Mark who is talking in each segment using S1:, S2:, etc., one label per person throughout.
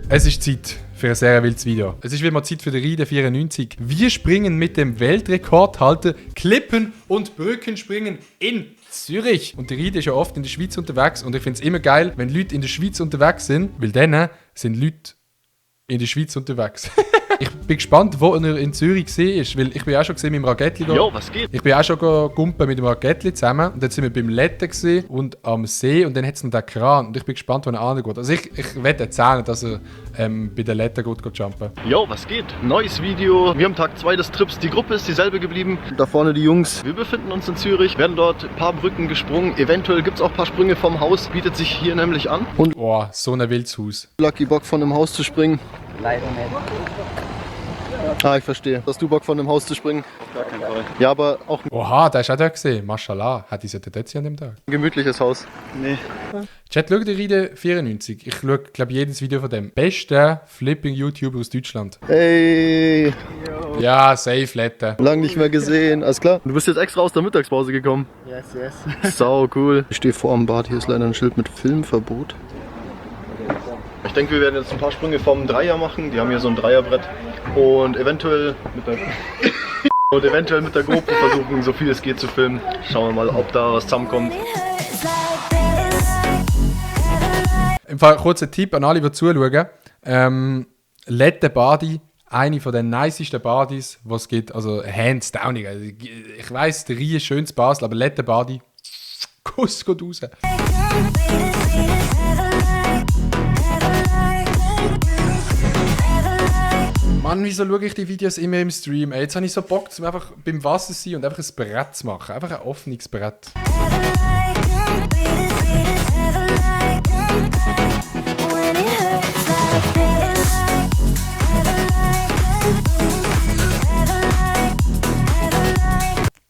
S1: Es ist Zeit für ein sehr wildes Video. Es ist wie immer Zeit für den Ride 94. Wir springen mit dem Weltrekordhalter Klippen- und Brückenspringen in Zürich. Und der Ride ist ja oft in der Schweiz unterwegs und ich finde es immer geil, wenn Leute in der Schweiz unterwegs sind, weil dann sind Leute in der Schweiz unterwegs. Ich bin gespannt, wo er in Zürich gesehen ist, weil ich bin auch schon gesehen mit dem Ragettli.
S2: Jo, was geht?
S1: Ich bin auch schon gumpen mit dem Ragettli zusammen und dann sind wir beim Letten gesehen und am See und dann hat es noch den Kran und ich bin gespannt, wo er angeht. Also ich werde erzählen, dass er bei der Letten geht jumpen.
S2: Jo, was geht? Neues Video. Wir haben Tag 2 des Trips. Die Gruppe ist dieselbe geblieben. Da vorne die Jungs. Wir befinden uns in Zürich, werden dort ein paar Brücken gesprungen. Eventuell gibt es auch ein paar Sprünge vom Haus. Bietet sich hier nämlich an. Und
S1: Oh, so ein wildes Haus.
S2: Lucky Bock von einem Haus zu springen.
S3: Leider nicht.
S2: Ah, ich verstehe. Hast du Bock von einem Haus zu springen?
S3: Auf gar keinen Fall.
S2: Ja, aber auch ein
S1: Oha, da ist auch der gesehen. Mashallah. Hat diese dort an dem Tag.
S2: gemütliches Haus.
S3: Nee.
S1: Chat, schau den Ride 94. Ich schaue, glaube jedes Video von dem. Bester Flipping-YouTuber aus Deutschland.
S2: Ey,
S1: Ja, safe Letten.
S2: lang nicht mehr gesehen. Alles klar. Du bist jetzt extra aus der Mittagspause gekommen.
S3: Yes, yes.
S2: Sau cool. Ich stehe vor am Bad. Hier ist leider ein Schild mit Filmverbot. Ich denke, wir werden jetzt ein paar Sprünge vom Dreier machen. Die haben hier so ein Dreierbrett. Und eventuell mit der GoPro versuchen, so viel es geht zu filmen. Schauen wir mal, ob da was zusammenkommt.
S1: Im Fall kurzer Tipp an alle, die zuschauen. Letten Badi, eine von den nicesten Badis, was es gibt. Also hands down. Ich weiss, der Rie ist schönes Basel, aber Letten Badi, Kuss geht raus. Mann, wieso schaue ich die Videos immer im Stream? Ey, jetzt habe ich so Bock, um einfach beim Wasser zu sein und einfach ein Brett zu machen. Einfach ein offenes Brett.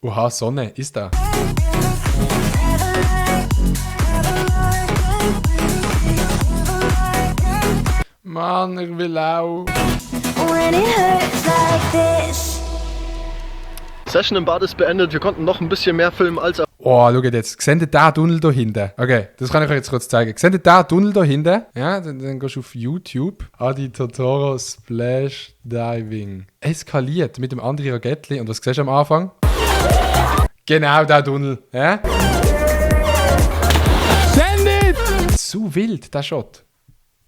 S1: Oha, Sonne, ist da. Mann, ich will auch.
S2: Session im Bad ist beendet. Wir konnten noch ein bisschen mehr filmen als
S1: Oh, schaut jetzt. Seht ihr den Tunnel da hinten? Okay, das kann ich euch jetzt kurz zeigen. Seht ihr den Tunnel da hinten? Ja, dann gehst du auf YouTube. Adi Totoro Splash Diving. Eskaliert mit dem anderen Ragettli. Und was siehst du am Anfang? Genau, der Tunnel. Ja? Send it! Zu wild, der Shot.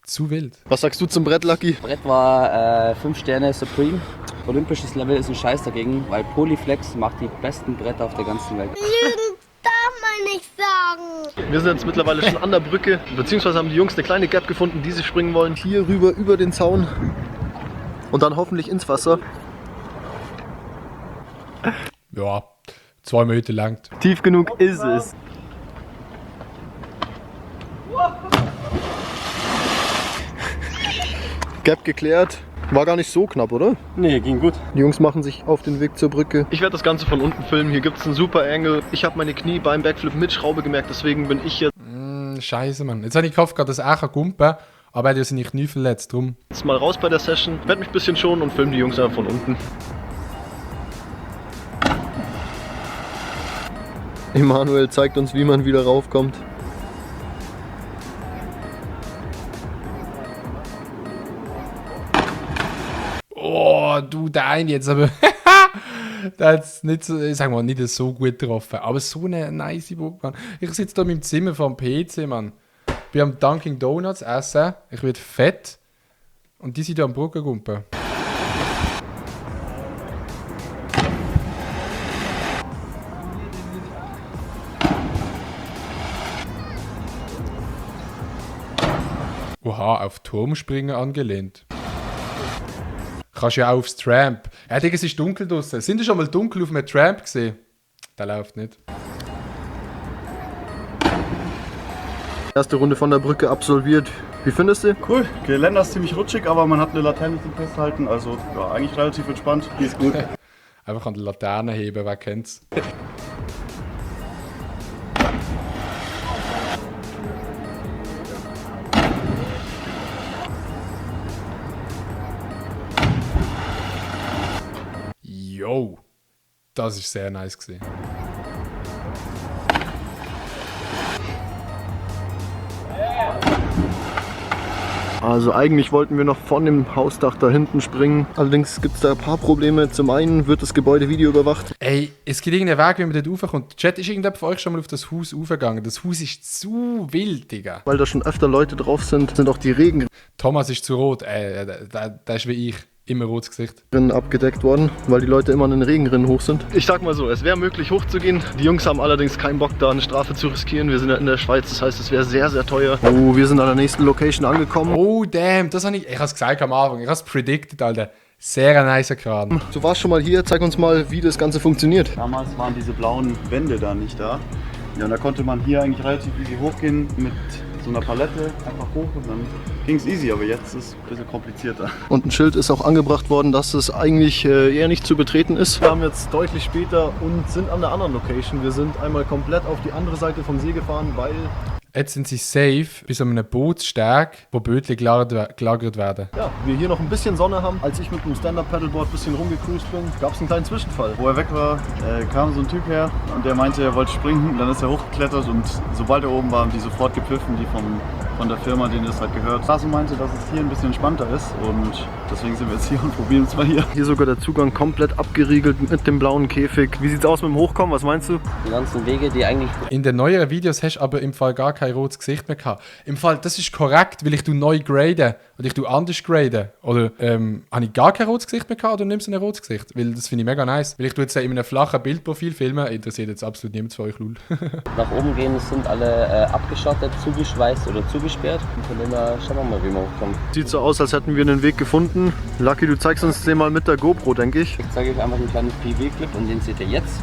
S1: Zu wild.
S2: Was sagst du zum Brett, Lucky?
S3: Brett war 5 Sterne Supreme. Olympisches Level ist ein Scheiß dagegen, weil Polyflex macht die besten Bretter auf der ganzen Welt.
S4: Lügen darf man nicht sagen.
S2: Wir sind jetzt mittlerweile schon an der Brücke, beziehungsweise haben die Jungs eine kleine Gap gefunden, die sie springen wollen. Hier rüber über den Zaun und dann hoffentlich ins Wasser.
S1: Ja, 2 Meter lang.
S2: Tief genug ist es. Gap geklärt. War gar nicht so knapp, oder?
S3: Nee, ging gut.
S2: Die Jungs machen sich auf den Weg zur Brücke. Ich werde das Ganze von unten filmen. Hier gibt es einen super Angle. Ich habe meine Knie beim Backflip mit Schraube gemerkt, deswegen bin ich
S1: Scheiße, Mann. Jetzt habe ich gehofft, dass er auch gumpen kann, aber er hat seine Knie verletzt. Drum.
S2: jetzt mal raus bei der Session. Werde mich ein bisschen schonen und filme die Jungs einfach von unten. Emanuel zeigt uns, wie man wieder raufkommt.
S1: Oh, du dein jetzt, aber der hat es nicht so, sagen wir mal, nicht so gut getroffen. Aber so eine nice Bock, Mann. Ich sitze da in meinem Zimmer vom PC, Mann. Bin am Dunkin' Donuts essen. Ich werde fett. Und die sind da am Brückengumpen. Oha, auf Turmspringen angelehnt. Kannst ja auch aufs Tramp. Ja, Digga, es ist dunkel draussen. Sind ihr schon mal dunkel auf einem Tramp gesehen? Der läuft nicht.
S2: Erste Runde von der Brücke absolviert. Wie findest du?
S5: Cool, Geländer ist ziemlich rutschig, aber man hat eine Laterne zum Festhalten, also ja, eigentlich relativ entspannt. Die ist gut.
S1: Einfach an der Laterne heben, wer kennt's? Yo, das ist sehr nice gewesen.
S2: Also eigentlich wollten wir noch von dem Hausdach da hinten springen. Allerdings gibt es da ein paar Probleme. Zum einen wird das Gebäude videoüberwacht.
S1: Ey, es gibt irgendeinen Weg, wie man dort raufkommt. Chat, ist irgendjemand von euch schon mal auf das Haus raufgegangen? Das Haus ist zu wild, Digga.
S2: Weil da schon öfter Leute drauf sind auch die Regenrinnen
S1: Thomas ist zu rot. Der ist wie ich. Immer rotes Gesicht.
S2: abgedeckt worden, weil die Leute immer in den Regenrinnen hoch sind. Ich sag mal so, es wäre möglich hochzugehen. Die Jungs haben allerdings keinen Bock, da eine Strafe zu riskieren. Wir sind ja in der Schweiz, das heißt, es wäre sehr, sehr teuer. Oh, wir sind an der nächsten Location angekommen.
S1: Oh, damn, das habe ich... Ich habe es gesagt am Anfang. Ich habe es predicted, Alter. Sehr nicer Kran.
S2: Du warst schon mal hier, zeig uns mal, wie das Ganze funktioniert.
S5: Damals waren diese blauen Wände da nicht da. Ja, und da konnte man hier eigentlich relativ easy hochgehen mit so einer Palette, einfach hoch und dann ging es easy, aber jetzt ist es ein bisschen komplizierter.
S2: Und ein Schild ist auch angebracht worden, dass es eigentlich eher nicht zu betreten ist. Wir haben jetzt deutlich später und sind an der anderen Location. Wir sind einmal komplett auf die andere Seite vom See gefahren, weil...
S1: Jetzt sind sie safe bis an einem Bootssteg, wo Bötchen gelagert werden.
S2: Ja, wir hier noch ein bisschen Sonne haben. Als ich mit dem Stand-Up-Paddleboard ein bisschen rumgecruised bin, gab es einen kleinen Zwischenfall.
S5: Wo er weg war, kam so ein Typ her und der meinte, er wollte springen. Dann ist er hochgeklettert und sobald er oben war, haben die sofort gepfiffen, die von der Firma, denen das halt gehört. Straße meinte, dass es hier ein bisschen entspannter ist und deswegen sind wir jetzt hier und probieren es mal hier.
S2: Hier sogar der Zugang komplett abgeriegelt mit dem blauen Käfig. Wie sieht's aus mit dem Hochkommen? Was meinst du?
S3: Die ganzen Wege, die eigentlich...
S1: In den neueren Videos hast du aber im Fall gar kein rotes Gesicht mehr gehabt. Im Fall, das ist korrekt, weil ich du neu grade oder ich du anders grade. Oder habe ich gar kein rotes Gesicht mehr gehabt oder nimmst du ein rotes Gesicht? Weil das finde ich mega nice. Weil ich tu jetzt in einem flachen Bildprofil filmen, interessiert jetzt absolut niemand von euch, lul.
S3: Nach oben gehen sind alle abgeschottet, zugeschweißt oder zugesperrt. Und von dem her schauen wir mal, wie wir hochkommen.
S2: Sieht so aus, als hätten wir einen Weg gefunden. Lucky, du zeigst uns den mal mit der GoPro, denke ich.
S3: Ich zeige euch einfach ein kleines PW-Clip und den seht ihr jetzt.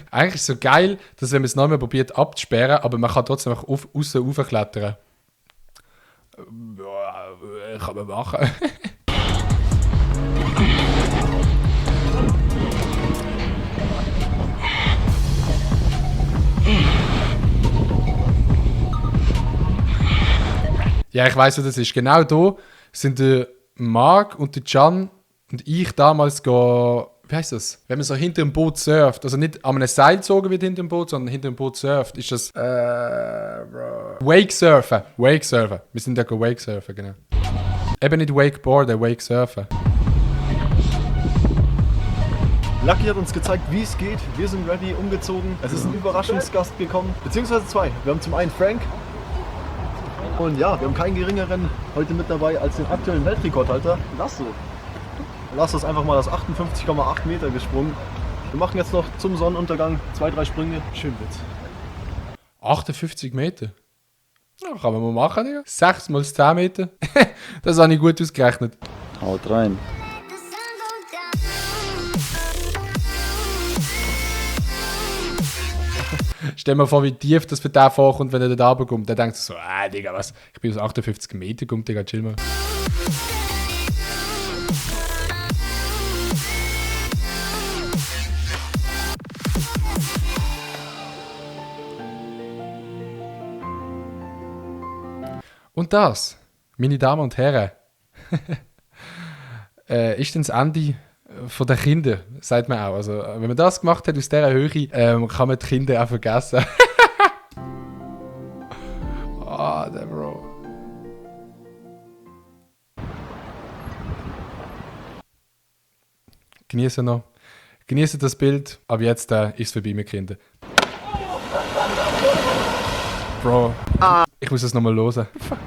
S1: Eigentlich ist es so geil, dass wenn man es nochmal probiert abzusperren, aber man kann trotzdem auch außen raufklettern. Ja, kann man machen. Ja, ich weiss, was das ist. Genau da sind der Marc und der Can und ich damals wie heisst das? Wenn man so hinter dem Boot surft, also nicht an einem Seil gezogen wird hinter dem Boot, sondern hinter dem Boot surft, ist das Wakesurfen. Wakesurfen. Wir sind ja Wakesurfen, genau. Eben nicht Wakeboarden, Wakesurfen.
S2: Lucky hat uns gezeigt, wie es geht. Wir sind ready, umgezogen. Es ist ein Überraschungsgast gekommen, beziehungsweise zwei. Wir haben zum einen Frank. Und ja, wir haben keinen geringeren heute mit dabei als den aktuellen Weltrekordhalter. Lass uns einfach mal das 58,8 Meter gesprungen. Wir machen jetzt noch zum Sonnenuntergang 2-3 Sprünge. Schön wird's.
S1: 58 Meter? Ja, kann man mal machen, Digga. 6 mal 10 Meter. Das habe ich gut ausgerechnet.
S5: Haut rein.
S1: Stell dir mal vor, wie tief das für den vorkommt, wenn er da runterkommt. Der denkt so, Digga, was? Ich bin aus 58 Meter, kommt, Digga, chill mal. Und das, meine Damen und Herren, ist dann das Ende von den Kindern, sagt man auch. Also, wenn man das gemacht hat aus dieser Höhe, kann man die Kinder auch vergessen. Der Bro. Genießen noch. Genießen das Bild, aber jetzt ist es vorbei mit Kindern. Bro, ich muss das nochmal hören. Fuck.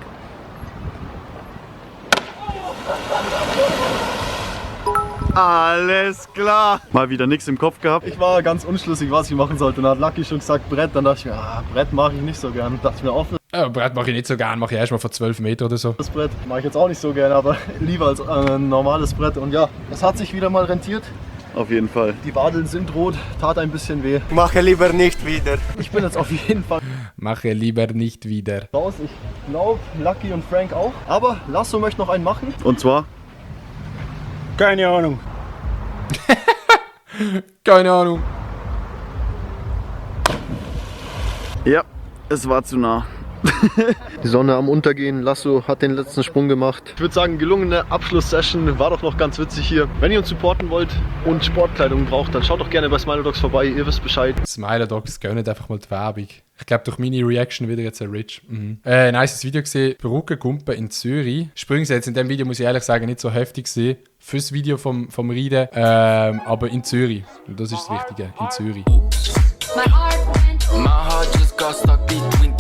S5: Alles klar. Mal wieder nichts im Kopf gehabt.
S2: Ich war ganz unschlüssig, was ich machen sollte. Und dann hat Lucky schon gesagt Brett. Dann dachte ich mir, Brett mache ich nicht so gern. Dachte ich mir, offen.
S1: Brett mache ich nicht so gern, mache ich erst mal von 12 Meter oder so.
S2: Das Brett mache ich jetzt auch nicht so gern, aber lieber als ein normales Brett. Und ja, es hat sich wieder mal rentiert.
S5: Auf jeden Fall.
S2: Die Wadeln sind rot, tat ein bisschen weh.
S6: Mache lieber nicht wieder.
S2: Ich bin jetzt auf jeden Fall
S1: Mache lieber nicht wieder.
S2: raus. Ich glaube, Lucky und Frank auch. Aber Lasso möchte noch einen machen.
S5: Und zwar?
S6: Keine Ahnung.
S1: Keine Ahnung.
S5: Ja, es war zu nah.
S2: Die Sonne am Untergehen, Lasso hat den letzten Sprung gemacht. Ich würde sagen, gelungene Abschlusssession, war doch noch ganz witzig hier. Wenn ihr uns supporten wollt und Sportkleidung braucht, dann schaut doch gerne bei Smiler Dogs vorbei, ihr wisst Bescheid.
S1: Smiler Dogs gönnt einfach mal die Werbung. Ich glaube, durch meine Reaction wieder jetzt ein Rich. Nice Video gesehen, Brückengumpen in Zürich. Sprünge jetzt in dem Video, muss ich ehrlich sagen, nicht so heftig sehen. Fürs Video vom Reiten, aber in Zürich. Und das ist das Wichtige, in Zürich.
S7: My heart just got stuck between